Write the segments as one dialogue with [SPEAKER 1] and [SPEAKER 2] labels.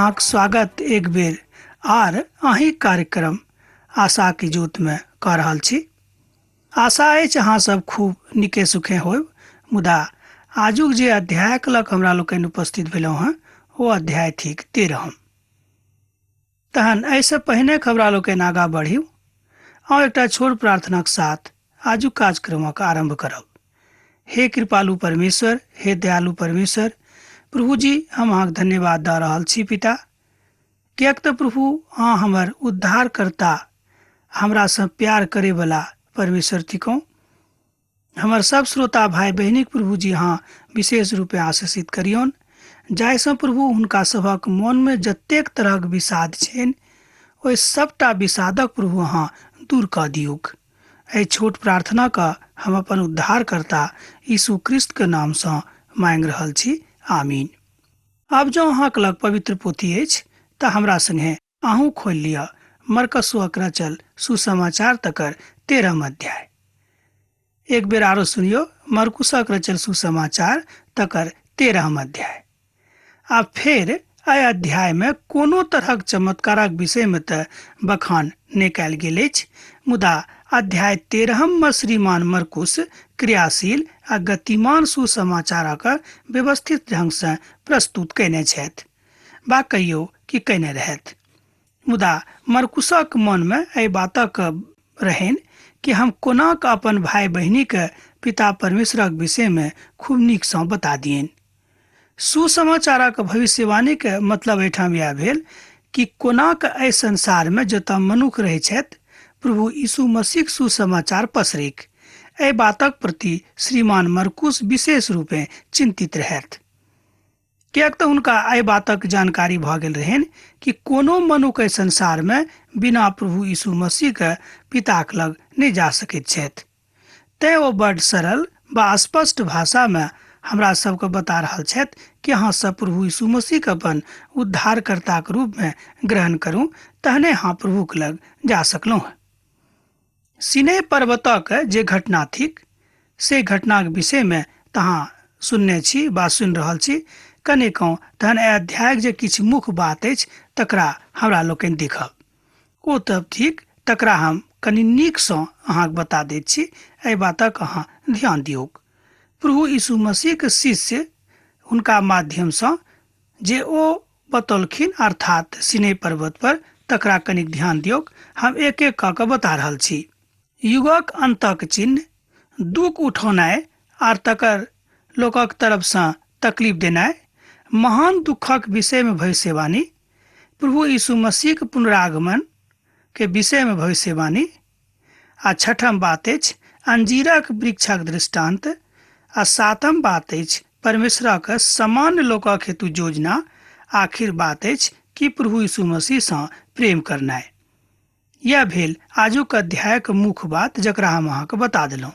[SPEAKER 1] अहाँक स्वागत एक बेर आर अही कार्यक्रम आशाक इजोतमे कऽ रहल छी। आशा अछि अहाँ सब खूब नीके सुखे होयब, मुदा आजुक जे अध्यायक लग हमरा लोकनि उपस्थित भेलहुँ हँ ओ अध्याय थिक 13। तहन एहिसँ पहिने हमरा लोकनि आगाँ बढ़ी आउ एकटा छोट प्रार्थनाक साथ आजुक कार्यक्रमक आरम्भ करब। हे कृपालु परमेश्वर, हे दयालु परमेश्वर प्रभु जी, हम अहाँके धन्यवाद दऽ रहल छी पिता, किएक तऽ प्रभु अहाँ हमर उद्धारकर्ता, हमरासँ प्यार करैवला परमेश्वर थिकहुँ। हमर सब श्रोता भाइ बहिनीक प्रभु जी अहाँ विशेष रूपे आशीषित करियौन, जाहिसँ प्रभु हुनका सभक मोनमे जतेक तरहक विषाद छनि ओहि सबटा विषादक प्रभु अहाँ दूर कऽ दियौक। एहि छोट प्रार्थनाके हम अपन उद्धारकर्ता यीशु क्रिस्तके नामसँ मांगि रहल छी, आमीन। आब जँ अहाँके लग पवित्र पोथी अछि तऽ हमरा संगे अहूँ खोलि लिअ मरकसुअक रचल सुसमाचार तकर 13 अध्याय। एक बेर आरो सुनियौ, मरकुसक रचल सुसमाचार तकर 13 अध्याय। आ फेर एहि अध्यायमे कोनो तरहक चमत्कारक विषयमे तऽ बखान नहि कयल गेल अछि, मुदा अध्याय 13मे श्रीमान मरकुस क्रियाशील आ गतिमान सुसमाचारक व्यवस्थित ढंगसँ प्रस्तुत कयने छथि वा कहियौ कि कयने रहथि। मुदा मरकुसक मनमे एहि बातक रहनि कि हम कोना कऽ अपन भाय बहिनीके पिता परमेश्वरक विषयमे खूब नीकसँ बता दियनि। सुसमाचारक भविष्यवाणीके मतलब एहिठाम इएह भेल कि कोना कऽ एहि संसारमे जतऽ मनुख रहै छथि प्रभु यीशु मसीहक सुसमाचार पसरैक, एहि बातक प्रति श्रीमान मरकुस विशेष रूपेँ चिन्तित रहथि। किएक तऽ हुनका एहि बातक जानकारी भऽ गेल रहनि कि कोनो मनुख एहि संसारमे बिना प्रभु यीशु मसीहके पिताक लग नहि जा सकैत छथि। तेँ ओ बड्ड सरल वा स्पष्ट भाषामे हमरा सबके बता रहल छथि कि अहाँ सब प्रभु यीशु मसीहके अपन उद्धारकर्ताक रूपमे ग्रहण करू, तहने अहाँ प्रभुके लग जा सकलहुँ हँ। सिनै पर्वतक जे घटना थिक से घटनाक विषयमे तहाँ सुनने छी वा सुनि रहल छी कनेकहुँ, तहन एहि अध्यायक जे किछु मुख्य बात अछि तकरा हमरा लोकनि देखब। ओ तब थिक तकरा हम कनि नीकसँ अहाँके बता दैत छी, एहि बातक अहाँ ध्यान दियौक। प्रभु यीशु मसीहक शिष्य हुनका माध्यमसँ जे ओ बतौलखिन अर्थात सिनै पर्वत पर, तकरा कनिक ध्यान दियौक। हम एक एक कऽ कऽ बता रहल छी। युगक अंतक चिन्ह, दुख उठौनाइ आर तकर लोकक तरफसँ तकलीफ देनाइ, महान दुखक विषयमे भविष्यवाणी, प्रभु यीशु मसीहक पुनरागमन के विषयमे भविष्यवाणी, आ छठम बात अछि अंजीरक वृक्षक दृष्टांत, आ सातम बात अछि परमेश्वरक सामान्य लोकक हेतु योजना, आखिर बात अछि कि प्रभु यीशु मसीहसँ प्रेम करनाइ। यैह भेल आजुक अध्यायक मुख्य बात जकरा हम अहाँके बता देलहुँ।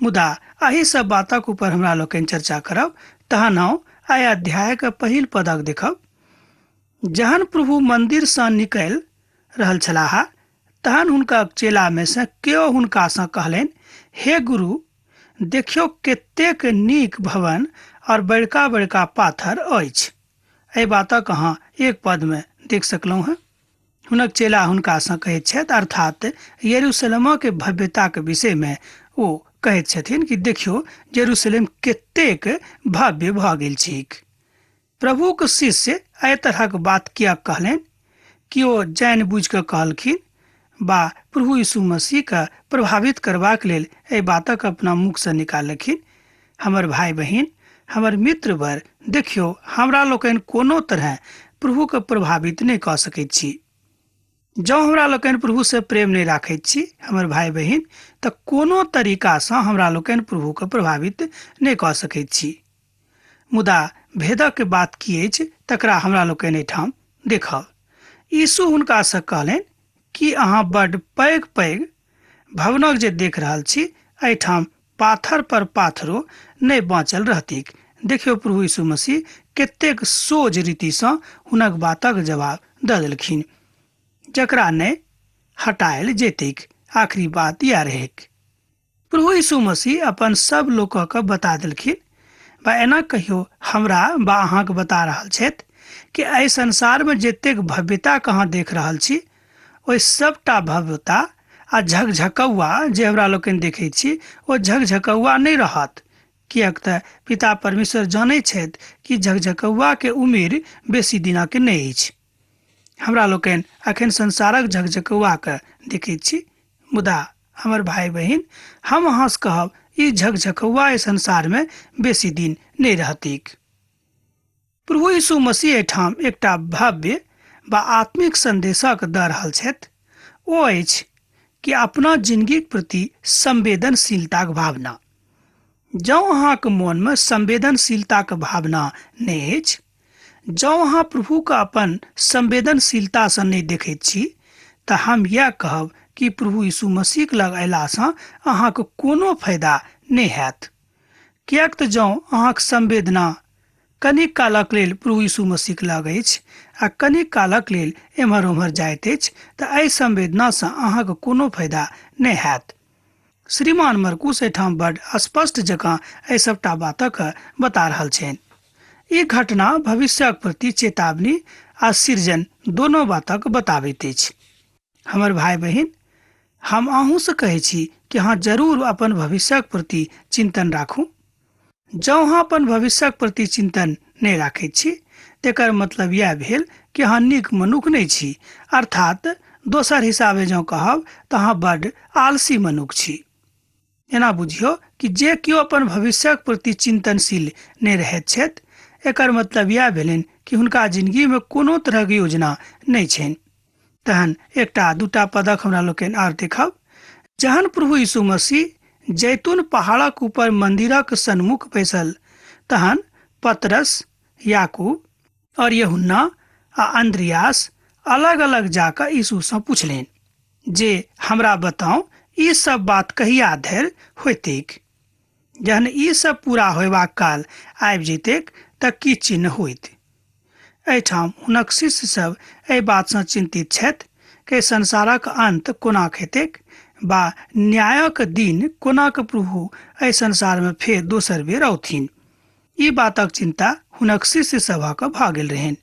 [SPEAKER 1] मुदा एहि सब बातक ऊपर हमरा लोकनि चर्चा करब तहन हम एहि अध्यायक पहिल पदक देखब। जहन प्रभु मंदिरसँ निकलि रहल छलाह तहन हुनका चेलामे सँ केओ हुनकासँ कहलनि, हे गुरु, देखियौ कतेक नीक भवन और बड़का बड़का पाथर अछि। एहि बातक अहाँ एक पदमे देख सकलहुँ हँ। हुनक चेला हुनकासँ कहैत छथि, अर्थात यरूशलेमक भव्यताक विषयमे ओ कहैत छथिन कि देखियौ यरूशलेम कतेक भव्य भऽ गेल छैक। प्रभुक शिष्य एहि तरहक बात किएक कहलनि? कि ओ जानि बुझि कऽ कहलखिन वा प्रभु यीशु मसीहके प्रभावित करबाक लेल एहि बातक अपना मुखसँ निकाललखिन? हमर भाय बहिन, हमर मित्रवर, देखियौ हमरा लोकनि कोनो तरहे प्रभुके प्रभावित नहि कऽ सकैत छी। जँ हमरा लोकनि प्रभुसँ प्रेम नहि राखैत छी हमर भाय बहिन, तऽ कोनो तरीकासँ हमरा लोकनि प्रभुके प्रभावित नहि कऽ सकैत छी। मुदा भेदक बात की अछि तकरा हमरा लोकनि एहिठाम देखब। यीशु हुनकासँ कहलनि कि अहाँ बड्ड पैघ पैघ भवनक जे देख रहल छी, एहिठाम पाथर पर पाथरो नहि बाँचल रहतीक। देखियौ प्रभु यीशु मसीह कतेक सोझ रीतिसँ हुनक बातक जवाब दऽ देलखिन, जकरा नहि हटायल जेतैक। आखिरी बात इएह रहैक। प्रभु यीशु मसीह अपन सब लोकके बता देलखिन वा एना कहियो हमरा वा अहाँके बता रहल छथि कि एहि संसारमे जतेक भव्यताके अहाँ देख रहल छी, ओहि सभटा भव्यता आ झकझकौआ जे हमरा लोकनि देखै छी, ओ झकझकौआ नहि रहत। किएक तऽ पिता परमेश्वर जानै छथि कि झकझकौआके उमेर बेसी दिनक नहि अछि। हमरा लोकनि अखन संसारक झकझकौआके देखैत छी, मुदा हमर भाय बहिन, हम अहाँसँ कहब ई झकझकौआ एहि संसारमे बेसी दिन नहि रहतीक। प्रभु यीशु मसीह एहिठाम एकटा भव्य वा आत्मिक संदेशक दऽ रहल छथि। ओ अछि कि अपना जिनगीक प्रति संवेदनशीलताक भावना। जँ अहाँक मोनमे संवेदनशीलताक भावना नहि अछि, जँ अहाँ प्रभुके अपन संवेदनशीलतासँ नहि देखैत छी, तऽ हम इएह कहब कि प्रभु यीशु मसीहक लग अयलासँ अहाँके कोनो फायदा नहि हैत। किएक तऽ जँ अहाँक संवेदना कनिक कालक लेल प्रभु यीशु मसीहक लग अछि आ कनिक कालक लेल एम्हर ओम्हर जाइत अछि, तऽ एहि संवेदनासँ अहाँके कोनो फायदा नहि हैत। श्रीमान मरकुस एहिठाम बड स्पष्ट जकाँ एहि सभटा बातक बता रहल छनि। ई घटना भविष्यक प्रति चेतावनी आ सृजन दोनो बातक बताबैत अछि। हमर भाय बहिन, हम अहूँसँ कहै छी कि अहाँ जरूर अपन भविष्यक प्रति चिंतन राखू। जँ अहाँ अपन भविष्यक प्रति चिंतन नहि राखैत छी, तेकर मतलब इएह भेल कि अहाँ नीक मनुख नहि छी, अर्थात दोसर हिसाबे जँ कहब तऽ अहाँ बड्ड आलसी मनुख छी। एना बुझियौ कि जे केओ अपन भविष्यक प्रति चिंतनशील नहि रहैत छथि, एकर मतलब इएह भेलनि कि हुनका जिनगीमे कोनो तरहक योजना नहि छनि। तहन एकटा दूटा पदक हमरा लोकनि आर देखब। जहन प्रभु यीशु मसीह जैतून पहाड़क ऊपर मंदिरक सन्मुख बैसल, तहन पतरस, याकूब और यूहन्ना आ अंद्रियास अलग अलग जाकऽ यीशुसँ पुछलनि जे हमरा बताउ, ई सब बात कहिया धरि होयतैक? जहन ई सब पूरा होयबाक काल आबि जयतैक तऽ की चिन्ह होइत? एहिठाम हुनक शिष्य सब एहि बातसँ चिन्तित छथि कि संसारक अंत कोना हेतैक वा न्यायक दिन कोना कऽ प्रभु एहि संसारमे फेर दोसर बेर औथिन। ई बातक चिन्ता हुनक शिष्य सभक भऽ गेल रहनि।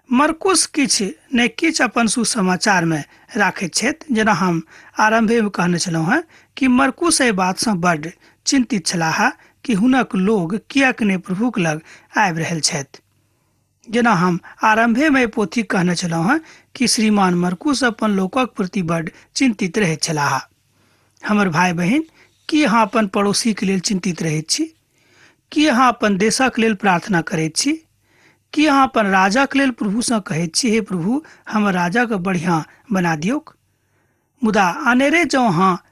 [SPEAKER 1] मरकुस किछु ने किछु अपन सुसमाचारमे राखैत छथि। जेना हम आरम्भेमे कहने छलहुँ हेँ कि मरकुस एहि बातसँ बड्ड चिन्तित छलाह कि हुनक लोग किएक नहि प्रभुक लग आबि रहल छथि। जेना हम आरम्भेमे एहि पोथी कहने छलहुँ हेँ कि श्रीमान मरकुस अपन लोकक प्रति बड्ड चिन्तित रहैत छलाह। हमर भाय बहिन, की अहाँ अपन पड़ोसीके लेल चिन्तित रहैत छी? की अहाँ अपन देशक लेल प्रार्थना करैत छी? की अहाँ अपन राजाक लेल प्रभुसँ कहैत छी, हे प्रभु, हमर राजाके बढ़िआँ बना दियौक? मुदा अनेरे जँ अहाँ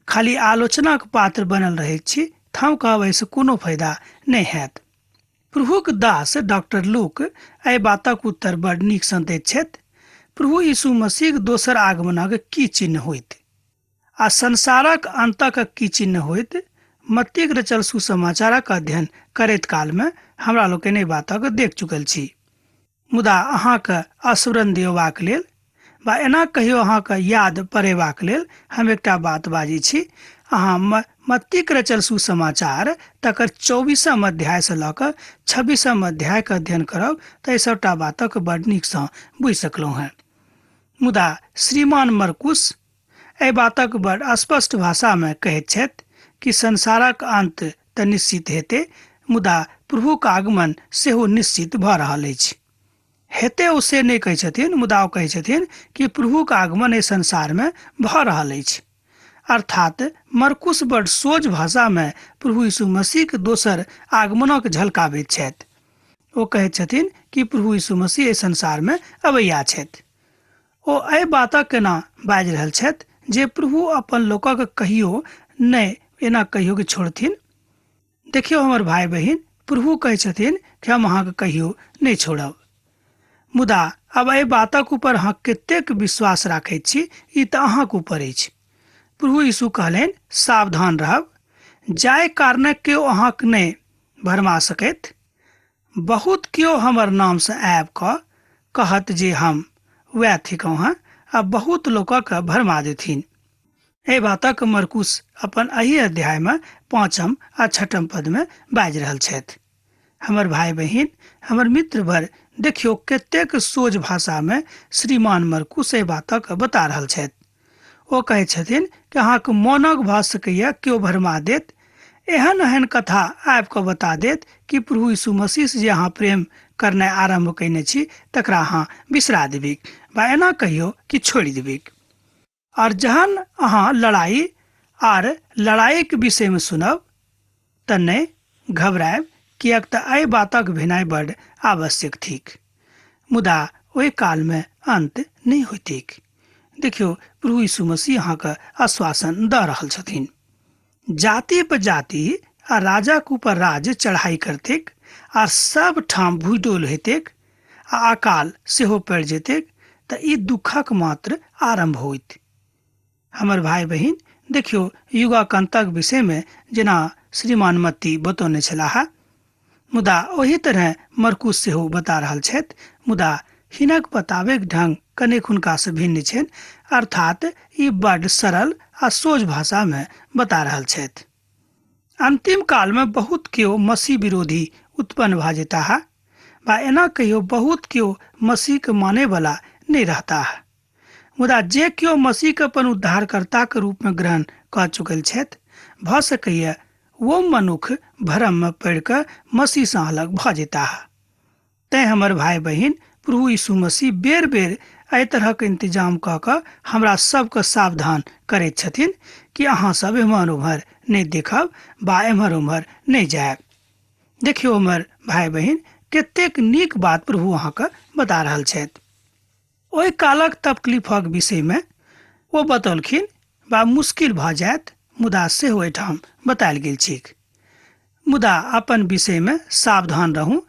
[SPEAKER 1] खाली आलोचनाक पात्र बनल रहैत छी तऽ हम कहब एहिसँ कोनो फायदा नहि हैत। प्रभुक दास डॉक्टर लूक एहि बातक उत्तर बड़ नीकसँ दैत छथि। प्रभु यीशु मसीहक दोसर आगमनक की चिन्ह होइत आ संसारक अंतक की चिन्ह होइत, मत्तीक रचल सुसमाचारक अध्ययन करैत कालमे हमरा लोकनि एहि बातक देख चुकल छी। मुदा अहाँके स्मरण दियेबाक लेल वा एना कहियो अहाँके याद परेबाक लेल हम एकटा बात बाजै छी। अहाँ मत्तीक रचल सुसमाचार तकर 24 अध्यायसँ लऽ कऽ 26 अध्यायके अध्ययन करब तऽ एहि सभटा बातक बड नीकसँ बुझि सकलहुँ हेँ। मुदा श्रीमान मरकुस एहि बातक बड़ स्पष्ट भाषामे कहैत छथि कि संसारक अंत तऽ निश्चित हेतै, मुदा प्रभुक आगमन सेहो निश्चित भऽ रहल अछि। हेतै ओ से नहि कहै छथिन, मुदा ओ कहै छथिन कि प्रभुक आगमन एहि संसारमे भऽ रहल अछि। अर्थात मरकुस बड़ सोझ भाषामे प्रभु यीशु मसीहक दोसर आगमनक झलकाबैत छथि। ओ कहैत छथिन कि प्रभु यीशु मसीह एहि संसारमे अबैया छथि। ओ एहि बातक केना बाजि रहल छथि जे प्रभु अपन लोकक कहियो नहि एना कहियो के छोड़थिन। देखियौ हमर भाय बहिन, प्रभु कहै छथिन कि हम अहाँके कहियो नहि छोड़ब। मुदा आब एहि बातक ऊपर अहाँ कतेक विश्वास राखैत छी, ई तऽ अहाँके ऊपर अछि। प्रभु यीशु कहलनि, सावधान रहब, जाहि कारणे केओ अहाँके नहि भरमा सकैत। बहुत केओ हमर नामसँ आबि कऽ कहत जे हम वएह थिकहुँ हेँ, आ बहुत लोकक भरमा देथिन। एहि बातक मरकुस अपन एहि अध्यायमे 5 आ 6 पदमे बाजि रहल छथि। हमर भाय बहिन, हमर मित्र भर देखियौ कतेक सोझ भाषामे श्रीमान मरकुस एहि बातक बता रहल छथि। ओ कहै छथिन कि अहाँके मोनक भऽ सकैए केओ भरमा देत, एहन एहन कथा आबि कऽ बता देत कि प्रभु यीशु मसीह जे अहाँ प्रेम करनाइ आरम्भ कयने छी तकरा अहाँ बिसरा देबिक वा एना कहियौ कि छोड़ि देबिक। आर जहन अहाँ लड़ाइ आर लड़ाइक विषयमे सुनब तऽ नहि घबरायब, किएक तऽ एहि बातक भेनाइ बड्ड आवश्यक थिक, मुदा ओहि कालमे अन्त नहि होइतैक। देखियौ, प्रभु यीशु मसीह अहाँके आश्वासन दऽ रहल छथिन। जाति पर जाति आ राजाक ऊपर राज चढ़ाई करतेक आर सब ठाम भूडोल हेतेक आ अकाल सेहो पड़ि जेतेक, तऽ ई दुःखक मात्र आरम्भ होइत। हमर भाय बहिन, देखियौ युगक अन्तक विषयमे जेना श्रीमान मत्ती बतौने छलाह, मुदा ओही तरहे मरकुस सेहो बता रहल छथि, मुदा हिनक बताबैक ढंग कनेक हुनकासँ भिन्न छनि, अर्थात ई बड्ड सरल आ सोझ भाषामे बता रहल छथि। अन्तिम कालमे बहुत केओ मसीह विरोधी उत्पन्न भऽ जेताह, वा एना कहियौ बहुत केओ मसीहके मानैवला नहि रहताह। मुदा जे केओ मसीहके अपन उद्धारकर्ताक रूपमे ग्रहण कऽ चुकल छथि, भऽ सकैए ओ मनुख भ्रममे पड़ि कऽ मसीहसँ अलग भऽ जेताह। तैँ हमर भाय बहिन, प्रभु यीशु मसीह बेर बेर एहि तरहक इंतजाम कऽ कऽ हमरा सबके सावधान करैत छथिन कि अहाँ सब एम्हर ओम्हर नहि देखब वा एम्हर ओम्हर नहि जायब। देखियौ हमर भाय बहिन, कतेक नीक बात प्रभु अहाँके बता रहल छथि। ओहि कालक तकलीफक विषयमे ओ बतौलखिन वा मुश्किल भऽ जायत, मुदा सेहो एहिठाम बतायल गेल छैक। मुदा अपन विषयमे सावधान रहू,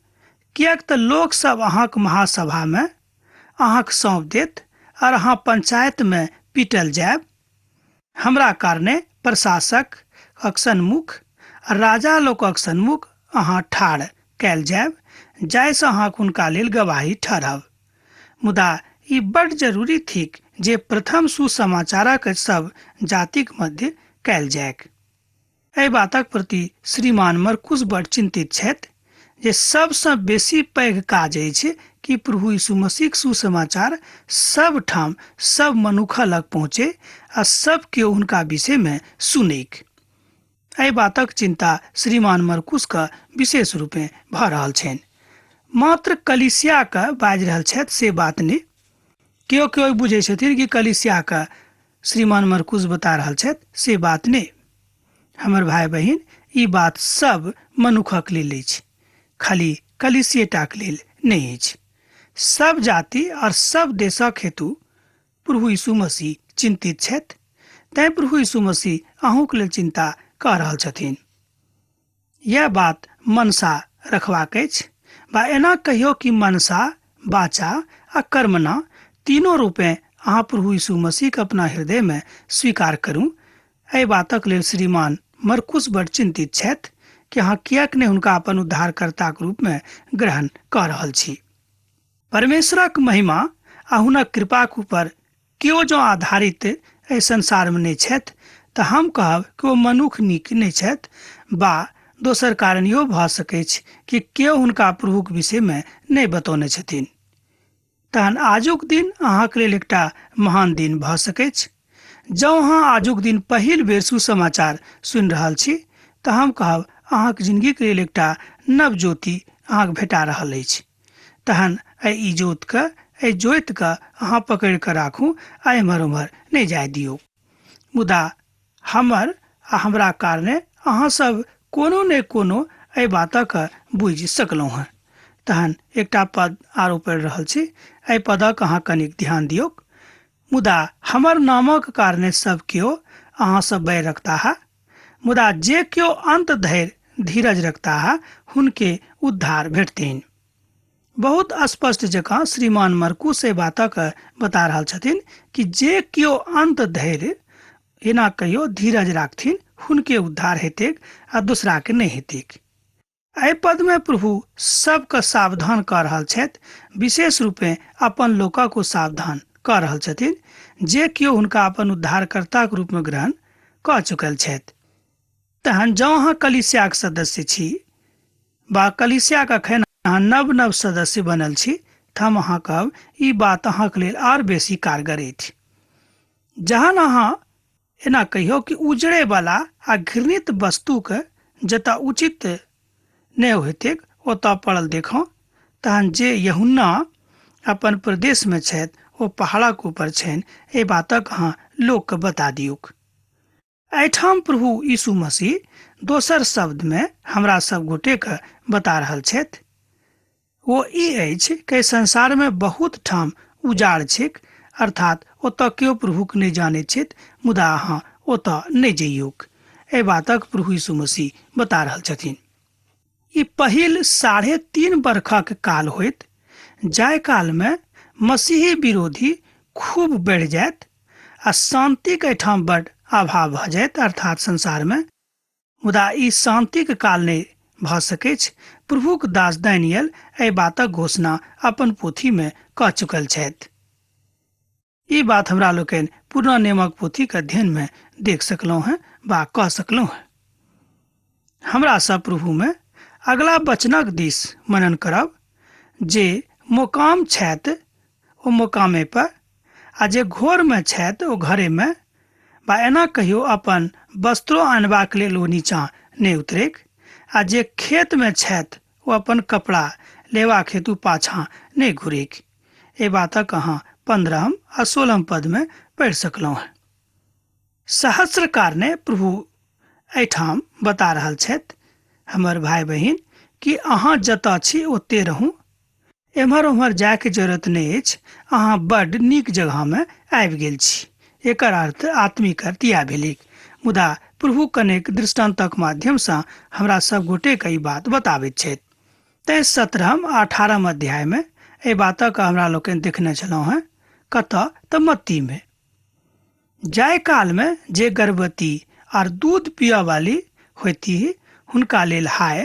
[SPEAKER 1] किएक तऽ लोक सब अहाँक महासभामे अहाँक सौंप देत और अहाँ पंचायतमे पीटल जायब। हमरा कारणे प्रशासकक सन्मुख आ राजा लोकक सन्मुख अहाँ ठाढ़ कयल जायब, जाहिसँ अहाँक हुनका लेल गवाही ठहरब। मुदा ई बड्ड जरूरी थिक जे प्रथम सुसमाचारक सब जातिक मध्य कयल जाइक। एहि बातक प्रति श्रीमान मरकुस बड्ड चिन्तित छथि जे सबसँ बेसी पैघ काज अछि कि प्रभु यीशु मसीहक सुसमाचार सब ठाम सब मनुख लग पहुँचे आ सब केओ हुनका विषयमे सुनैक। एहि बातक चिन्ता श्रीमान मरकुसके विशेष रूपेँ भऽ रहल छनि। मात्र कलीसियाके बाजि रहल छथि से बात नहि। केओ केओ बुझै छथिन कि कलीसियाके श्रीमान मरकुस बता रहल छथि, से बात नहि। हमर भाय बहिन, ई बात सब मनुखक लेल अछि, खाली कलीसियेटाक लेल नहि अछि। सब जाति और सब देशक हेतु प्रभु यीशु मसीह चिन्तित छथि। तैँ प्रभु यीशु मसीह अहूँक लेल चिन्ता कऽ रहल छथिन। यैह बात मनसा रखबाक अछि, वा एना कहियौ कि मनसा, वाचा आ कर्मणा तीनो रूपेँ अहाँ प्रभु यीशु मसीहके अपना हृदयमे स्वीकार करू। एहि बातक लेल श्रीमान मरकुस बड्ड चिन्तित छथि कि अहाँ किएक नहि हुनका अपन उद्धारकर्ताक रूपमे ग्रहण कऽ रहल छी। परमेश्वरक महिमा आ हुनक कृपाक ऊपर केओ जँ आधारित एहि संसारमे नहि छथि तऽ हम कहब कि ओ मनुख नीक नहि छथि, वा दोसर कारण इहो भऽ सकैछ कि केओ हुनका प्रभुक विषयमे नहि बतौने छथिन। तहन आजुक दिन अहाँक लेल एकटा महान दिन भऽ सकैछ। जँ अहाँ आजुक दिन पहिल बेर सुसमाचार सुनि रहल छी तऽ हम कहब अहाँक जिनगीक लेल एकटा नव ज्योति अहाँक भेटा रहल अछि। तहन एहि इजोतके, एहि ज्योतिके अहाँ पकड़ि कऽ राखू आ एम्हर ओम्हर नहि जाय दियौ। मुदा हमर आ हमरा कारणे अहाँ सब कोनो ने कोनो एहि बातक बुझि सकलहुँ हँ। तहन एकटा पद आरो पढ़ि रहल छी, एहि पदक अहाँ कनिक ध्यान दियौक। मुदा हमर नामक कारणे सब केओ अहाँ सँ बैर रखताह, मुदा जे केओ अन्त धरि धीरज रखताह हुनके उद्धार भेटतनि। बहुत स्पष्ट जकाँ श्रीमान मरकुस एहि बातक बता रहल छथिन कि जे केओ अन्त धरि एना कहियो धीरज राखथिन हुनके उद्धार हेतैक आ दोसरा के नहि हेतैक। एहि पदमे प्रभु सबके सावधान कऽ रहल छथि, विशेष रूपेँ अपन लोकक ओ सावधान कऽ रहल छथिन जे केओ हुनका अपन उद्धारकर्ताक रूपमे ग्रहण कऽ चुकल छथि। तहन जँ अहाँ कलीसियाक सदस्य छी वा कलीसियाक अखन अहाँ अहाँ नव नव सदस्य बनल छी तऽ हम अहाँ कहब ई बात अहाँके लेल आर बेसी कारगर अछि। जहन अहाँ एना कहियौ कि उजड़ैवला आ घृणित वस्तुके जतऽ उचित नहि होइतैक ओतऽ पड़ल देखौ, तहन जे यूहन्ना अपन प्रदेशमे छथि ओ पहाड़क ऊपर छनि, एहि बातक अहाँ लोकके बता दियौक। एहिठाम प्रभु यीशु मसीह दोसर शब्दमे हमरा सब गोटेके बता रहल छथि। ओ ई अछि कि संसारमे बहुत ठाम उजाड़ छैक, अर्थात ओतऽ केओ प्रभुके नहि जानैत छथि, मुदा अहाँ ओतऽ नहि जइयौक। एहि बातक प्रभु यीशु मसीह बता रहल छथिन। ई पहिल 3.5 बरखक काल होइत, जाहि कालमे मसीही विरोधी खूब बढ़ि जायत आ शान्तिक एहिठाम बड अभाव भऽ जायत, अर्थात संसारमे। मुदा ई शान्तिक काल नहि भऽ सकैछ। प्रभुक दास दानियल एहि बातक घोषणा अपन पोथीमे कऽ चुकल छथि। ई बात हमरा लोकनि पुरना नियमक पोथीक अध्ययनमे देख सकलहुँ हेँ वा कह सकलहुँ हेँ। हमरा सब प्रभुमे अगला वचनक दिस मनन करब। जे मोकाम छथि ओ मोकामे पर, आ जे घरमे छथि ओ घरेमे, वा एना कहियो अपन वस्त्रो आनबाक लेल ओ नीचाँ नहि उतरैक, आ जे खेतमे छथि ओ अपन कपड़ा लेबाक हेतु पाछाँ नहि घुरैक। एहि बातक अहाँ 15 आ 16 पदमे पढ़ि सकलहुँ हेँ। सहस्र कारणे प्रभु एहिठाम बता रहल छथि हमर भाय बहिन कि अहाँ जतऽ छी ओते रहू, एम्हर ओम्हर जायके जरूरत नहि अछि, अहाँ बड्ड नीक जगहमे आबि गेल छी। एकर अर्थ आत्मिक अर्थ इएह भेलैक। मुदा प्रभु कनेक दृष्टान्तक माध्यमसँ हमरा सब गोटेके ई बात बताबैत छथि। तैँ 17 आ 18 अध्यायमे एहि बातक हमरा लोकनि देखने छलहुँ हेँ। कतऽ? तऽ मत्तीमे। जाहि कालमे जे गर्भवती आर दूध पियऽ वाली होयतीह हुनका लेल हाय,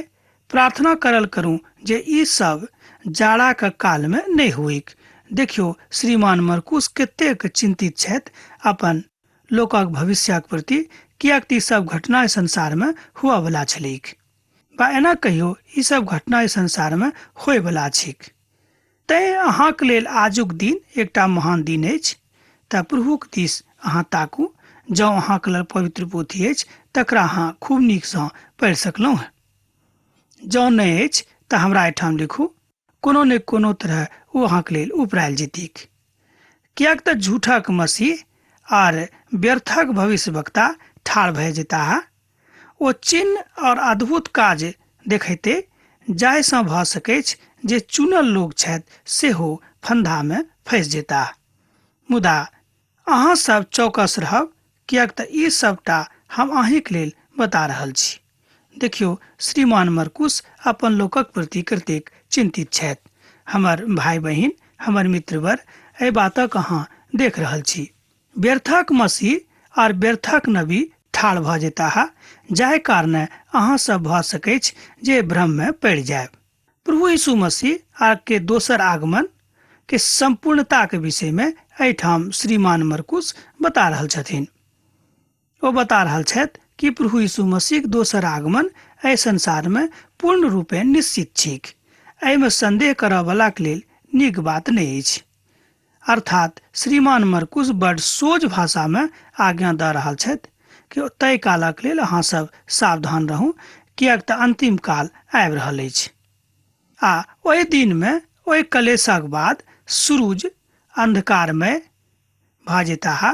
[SPEAKER 1] प्रार्थना करल करू जे ई सब जाड़ाक कालमे नहि होइक। देखियौ श्रीमान मरकुस कतेक चिन्तित छथि अपन लोकक भविष्यक प्रति, किएक तऽ ई सब घटना एहि संसारमे हुअ वला छलैक। वा एना कहियौ ई सब घटना एहि संसारमे होयवला छैक। तैँ अहाँक लेल आजुक दिन एकटा महान दिन अछि। तऽ प्रभुक दिस अहाँ ताकू। जँ अहाँक लग पवित्र पोथी अछि तकरा अहाँ खूब नीकसँ पढ़ि सकलहुँ हेँ। जँ नहि अछि तऽ हमरा एहिठाम लिखू, कोनो ने कोनो तरह ओ अहाँक लेल उपरायल जेतीक। किएक तऽ झूठक मसीह आर व्यर्थक भविष्यवक्ता ठाढ़ भए जेताह। ओ चिन्ह और अद्भुत काज देखैते, जाहिसँ भऽ सकैछ जे चुनल लोक छथि सेहो फन्दामे फँसि जेताह। मुदा अहाँ सब चौकस रहब, किएक तऽ ई सबटा हम अहींक लेल बता रहल छी। देखियौ श्रीमान मरकुस अपन लोकक प्रति कतेक चिन्तित छथि। हमर भाय बहिन, हमर मित्रवर, एहि बातक अहाँ देख रहल छी। व्यर्थक मसीह आर व्यर्थक नबी ठाढ़ भऽ जेताह, जाहि कारणे अहाँ सब भऽ सकैछ जे भ्रममे पड़ि जायब। प्रभु यीशु मसीह आर के दोसर आगमन के सम्पूर्णताक विषयमे एहिठाम श्रीमान मरकुस बता रहल छथिन। ओ बता रहल छथि कि प्रभु यीशु मसीहक दोसर आगमन एहि संसारमे पूर्ण रूपेण निश्चित छैक। एहिमे संदेह करऽवलाक लेल नीक बात नहि अछि। अर्थात श्रीमान मरकुस बड सोझ भाषामे आज्ञा दऽ रहल छथि कि ताहि कालक लेल अहाँ सब सावधान रहू, किएक तऽ अंतिम काल आबि रहल अछि। आ ओहि दिनमे ओहि कलेशक बाद सूरुज अंधकारमय भऽ जेताह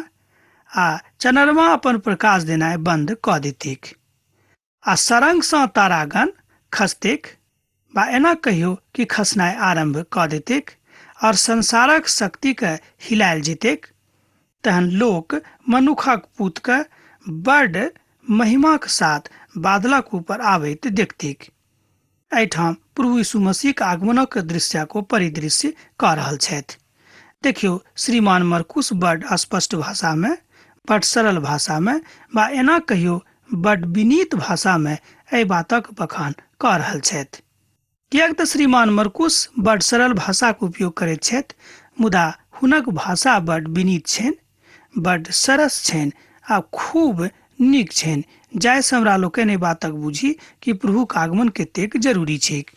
[SPEAKER 1] आ चनरमा अपन प्रकाश देनाइ बन्द कऽ देतीक आ सरंगसँ तारागण खसतेक, वा एना कहियौ कि खसनाइ आरम्भ कऽ देतेक, और संसारक शक्तिके हिलायल जेतेक। तहन लोक मनुखक पुतके बड महिमाक साथ बादलक ऊपर आबैत देखतीक। एहिठाम प्रभु यीशु मसीहक आगमनक दृश्यक ओ परिदृश्य कऽ रहल छथि। देखियौ श्रीमान मरकुस बड स्पष्ट भाषामे, बड सरल भाषामे, वा एना कहियौ बड विनीत भाषामे एहि बातक बखान कऽ रहल छथि। किएक तऽ श्रीमान मरकुस बड सरल भाषाक उपयोग करैत छथि, मुदा हुनक भाषा बड विनीत छनि, बड सरस छनि आ खूब नीक छनि, जाहिसँ हमरा लोकनि एहि बातक बुझी कि प्रभुक आगमन कतेक जरूरी छैक।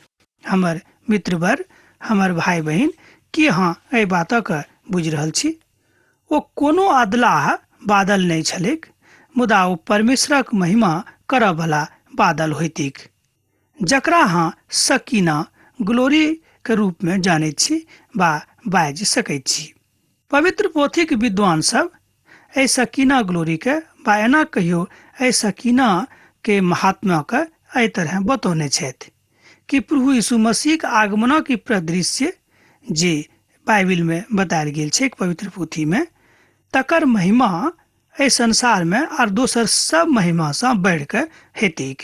[SPEAKER 1] हमर मित्रवर, हमर भाय बहिन, की अहाँ एहि बातक बुझि रहल छी? ओ कोनो अदलाह बादल नहि छलैक, मुदा ओ परमेश्वरक महिमा करऽ बला बादल होइतिक, जकरा अहाँ सकीना ग्लोरी के रूप में जानैत छी बा बाजि सकैत छी। पवित्र पोथीक विद्वान सब एहि सकीना ग्लोरी के बा एना कहियो एहि सकीना के महात्मा के एहि तरह बतौने छथि कि प्रभु यीशु मसीहक आगमनक ई प्रदृश्य जे बाइबिल में बतायल गेल छैक पवित्र पोथी में, तकर महिमा एहि संसार में आर दोसर सब महिमा सँ बढ़ि कऽ हेतैक।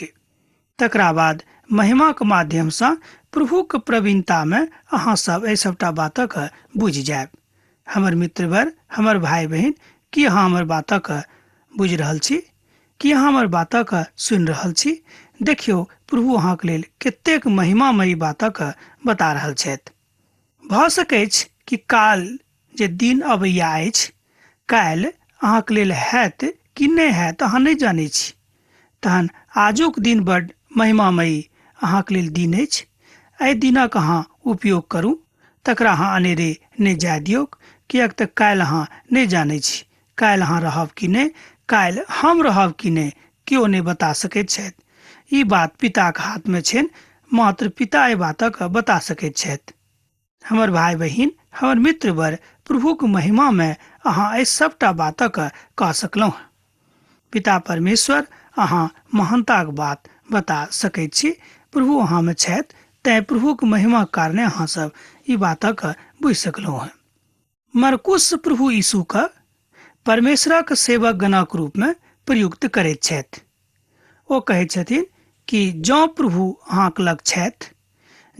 [SPEAKER 1] तकरा बाद महिमाक माध्यमसँ प्रभुक प्रवीणतामे अहाँ सब एहि सबटा बातक बुझि जायब। हमर मित्रवर, हमर भाय बहिन, की अहाँ हमर बातक बुझि रहल छी? की अहाँ हमर बातक सुनि रहल छी? देखियौ, प्रभु अहाँक लेल कतेक महिमामयी बातक बता रहल छथि। भऽ सकैछ कि काल जे दिन अबैया अछि, काल्हि अहाँक लेल हैत कि नहि हैत अहाँ नहि जानै छी। तहन आजुक दिन बड महिमामयी अहाँक लेल दिन अछि। एहि दिनक अहाँ उपयोग करू, तकरा अहाँ अनेरे नहि जाय दियौक, किएक तऽ काल्हि अहाँ नहि जानै छी काल्हि अहाँ रहब कि नहि, काल्हि हम रहब कि नहि, केओ नहि बता सकैत छथि। ई बात पिताक हाथमे छनि, मात्र पिता एहि बातक बता सकैत छथि। हमर भाय बहिन, हमर मित्रवर, प्रभुक महिमामे अहाँ एहि सबटा बातक कऽ सकलहुँ। पिता परमेश्वर, अहाँ महानताक बात बता सकैत छी। प्रभु अहाँमे छथि, तेँ प्रभुक महिमाक कारणे अहाँ सब ई बातक बुझि सकलहुँ हँ। मरकुस प्रभु यीशुक परमेश्वरक सेवक गणक रूपमे प्रयुक्त करैत छथि। ओ कहैत छथिन कि जँ प्रभु अहाँक लग छथि,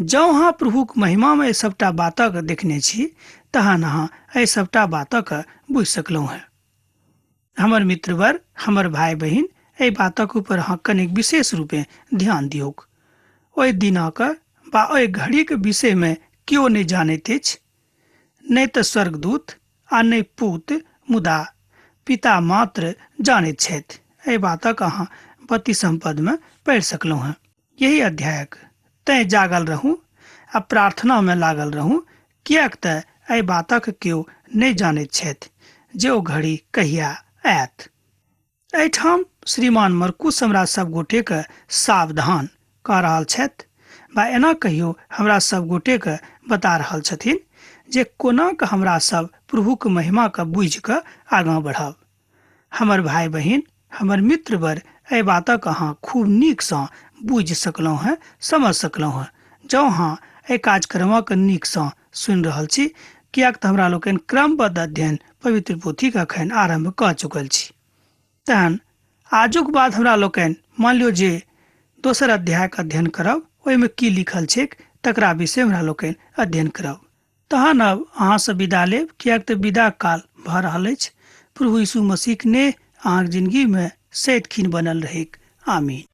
[SPEAKER 1] जँ अहाँ प्रभुक महिमामे एहि सबटा बातक देखने छी, तहन अहाँ एहि सबटा बातक बुझि सकलहुँ हँ। हमर मित्रवर, हमर भाय बहिन, एहि बातक ऊपर अहाँ कनेक विशेष रूपे ध्यान दियौक। ओहि दिनक वा ओहि घड़ीक विषयमे केओ नहि जानैत अछि, नहि तऽ स्वर्गदूत आ नहि पूत, मुदा पिता मात्र जानैत छथि। एहि बातक अहाँ 32म पदमे पढ़ि सकलहुँ हँ यही अध्यायक। तैँ जागल रहू आ प्रार्थनामे लागल रहू, किएक तऽ एहि बातक केओ नहि जानैत छथि जे ओ घड़ी कहिया आयत। एहिठाम श्रीमान मरकुस हमरा सब गोटेके सावधान कऽ रहल छथि वा एना कहियो हमरा सब गोटेके बता रहल छथिन जे कोना कऽ हमरा सब प्रभुक महिमाके बुझि कऽ आगाँ बढ़ब। हमर भाय बहिन, हमर मित्रवर, एहि बातक अहाँ खूब नीकसँ बुझि सकलहुँ हँ, समझ सकलहुँ हँ, जँ अहाँ एहि कार्यक्रमक नीकसँ सुनि रहल छी, किएक तऽ हमरा लोकनि क्रमबद्ध अध्ययन पवित्र पोथीक अखन आरम्भ कऽ चुकल छी। तहन आजुक बाद हमरा लोकनि मानि लियौ जे दोसर अध्यायक अध्ययन करब, ओहिमे की लिखल छैक तकरा विषय हमरा लोकनि अध्ययन करब। तहन अब अहाँसँ विदा लेब, किएक तऽ विदा काल भऽ रहल अछि। प्रभु यीशु मसीहक नेह अहाँक जिंदगीमे सदिखिन बनल रहैक। आमीन।